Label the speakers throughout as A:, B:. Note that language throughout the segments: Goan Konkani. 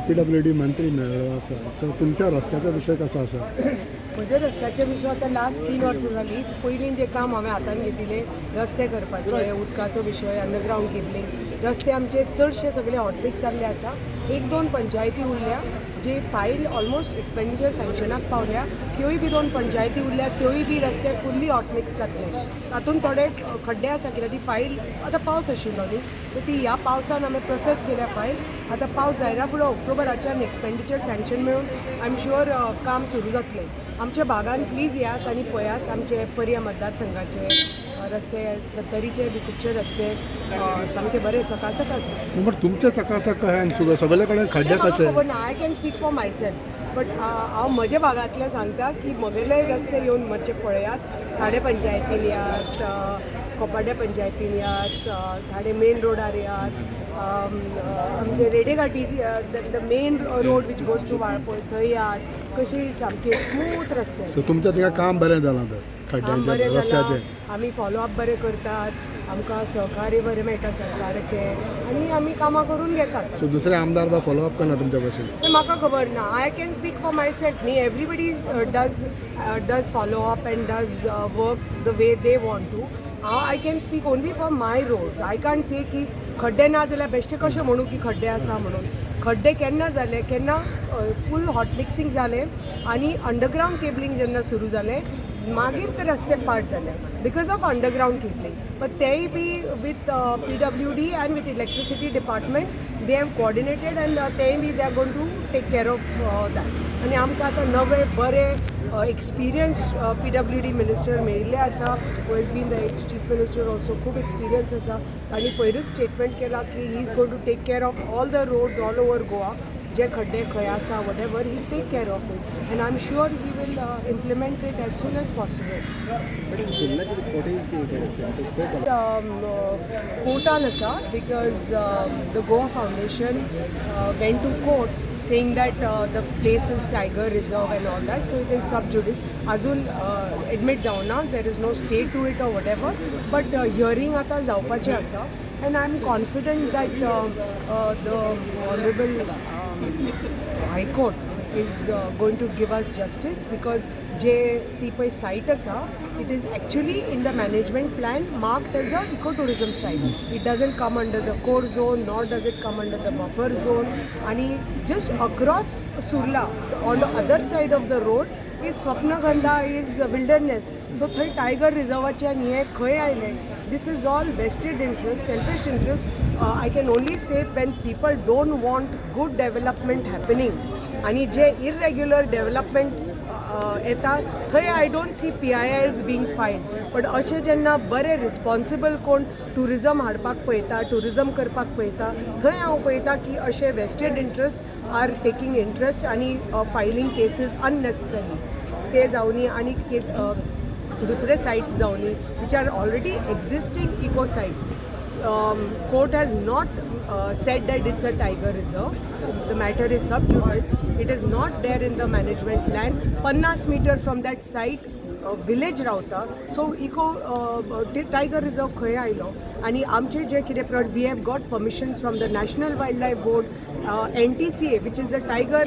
A: पीडब्ल्यूडी मंत्री मेळ्ळो आसा, सो तुमच्या रस्त्याचो विशय कसो आसा?
B: म्हज्या रस्त्याचे विशय आतां लास्ट 3 वर्सां जालीं. पयलीं जें काम हांवें हातान घेतिल्लें, रस्ते करपाचे, उदकाचो विशय, अंडरग्रावंड केबलिंग, रस्ते आमचे चडशे सगळे हॉटमिक्स जाल्ले आसा. एक दोन पंचायती उरल्या जी फायल ऑलमोस्ट एक्सपेंडिचर सँक्शनाक पावल्या. त्योय बी दोन पंचायती उरल्या, त्योय बी रस्ते फुल्ली हॉटमिक्स जातले. तातूंत थोडे खड्डे आसा, कित्याक ती फायल आतां पावस आशिल्लो न्ही, सो ती ह्या पावसान हांवें प्रोसेस केल्या फायल. आतां पावस जायना फुडें ऑक्टोबराच्यान एक्सपेंडिचर सँक्शन मेळून I am sure काम सुरू जातलें. आमच्या भागान प्लीज येयात आनी पळयात आमचे पर्या मतदारसंघाचे रस्ते, सत्तरीचे बी खुबशे रस्ते सामके बरे चकाचक आसा.
A: बट तुमचे चकाचक आहे आनी सुद्दां सगळे कडेन खड्डे
B: म्हाका
A: कशे?
B: खबर ना. I can speak for myself, but हांव म्हज्या भागांतलें सांगता की म्हगेले रस्ते येवन मातशे पळयात. ठाणे पंचायतीन यात, कोपाड्या पंचायतीन यात, ठाणे मेन रोडार यात, आमचे रेडेघाटी, the main road which goes to Valpoi, थंय यात. कशी सामके स्मूथ रस्ते
A: सो
B: आसा.
A: तुमच्या थिंगा काम बरें जालां तर
B: काम
A: खड्ड्यांचें
B: बरें जालां.
A: रस्त्याचें?
B: आमी फॉलोअप बरें करतात. आमकां सहकार्य बरें मेळटा सरकाराचें आनी आमी कामां करून घेतात.
A: सो दुसरे आमदार बा फॉलोअप करना तुमच्या भशेन?
B: तें म्हाका खबर ना. I can speak for myself न्ही. Everybody does follow up and does work the way they want to. हांव I can speak only for my roads. I can't से की खड्डे ना जाल्यार बेश्टे कशें म्हणू की खड्डे आसा म्हणून. खड्डे केन्ना जाले? केन्ना फूल हॉट मिक्सिंग जालें आनी अंडरग्रावंड केबलिंग जेन्ना सुरू जालें, मागीर ते रस्ते पाड जाले because of underground cabling. But तेय बी with PWD and with electricity department they have coordinated and तेय बी they are going to take care of that. आनी आमकां आतां नवे बरे एक्सपिरियन्स पीडब्ल्यूडी मिनिस्टर मेळिल्ले आसा, who has been the ex chief minister also. खूब एक्सपिरियन्स आसा. तांणी पयरूच स्टेटमेंट केला की he is going to take care of all the roads all over Goa. जे खड्डे खंय आसा, whatever, he take care of it and I am sure he will implement it as soon as possible. कोर्टान आसा because the Goa Foundation went to court saying that the place is tiger reserve and all that, so it is sub judice. अजून एडमीट जावना, there is no stay to it or whatever, but hearing आतां जावपाचें आसा and I am confident that the honourable High Court is going to give us justice, because जे ती पळय सायट आसा, it is actually in the management plan marked as a eco tourism site. It doesn't come under the core zone, nor does it come under the buffer zone. आणि just across Surla, on the other side of the road, is Swapnagandha, is wilderness. So थंय टायगर रिजर्वाचें आनी हें खंय आयलें? This is all vested interest, selfish interest. I can only say, when people don't want good development happening आणि जे इरेग्युलर डेव्हलपमेंट येता, थंय I don't see PILs being filed. But अशें जेन्ना बरे रिस्पॉन्सिबल कोण ट्युरिजम हाडपाक पळयता, ट्युरिजम करपाक पळयता, थंय हांव पळयता की अशे vested interest are taking interest आनी फायलिंग केसीस अननेसेसरी. ते जावनी आनी केस दुसरे sites जावनी which are already existing eco sites. Court has not said that it's a tiger reserve. The matter is sub judice. It is not there in the management plan. 50 meter from that site village रावता, सो इको टायगर रिजर्व खंय आयलो? आनी आमचे जे कितें we have got permissions from the National Wild Life Board, NTCA, which is the tiger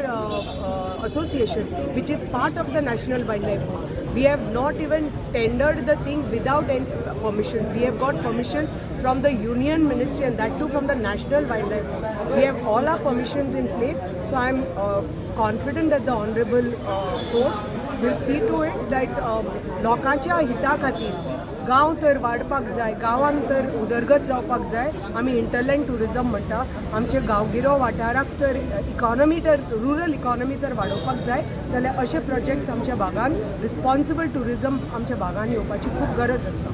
B: association, which is part of the National Wild Life Board. We have not even tendered the thing without any permissions. We have got permissions from the Union Ministry and that too from the National Wildlife Board. We have all our permissions in place. So I am confident that the Honorable Court will see to it that लोकांच्या हिता खातीर गांव तर वाडपाक जाय, गांवांत तर उदरगत जावपाक जाय. आमी हिंटरलँड ट्युरिजम म्हणटा. आमचे गांवगिरो वाठाराक तर इकॉनॉमी तर, रुरल इकॉनॉमी तर वाडोवपाक जाय जाल्यार अशे प्रोजेक्ट्स आमच्या भागान, रिस्पॉन्सिबल ट्युरिजम आमच्या भागान येवपाची खूब गरज आसा.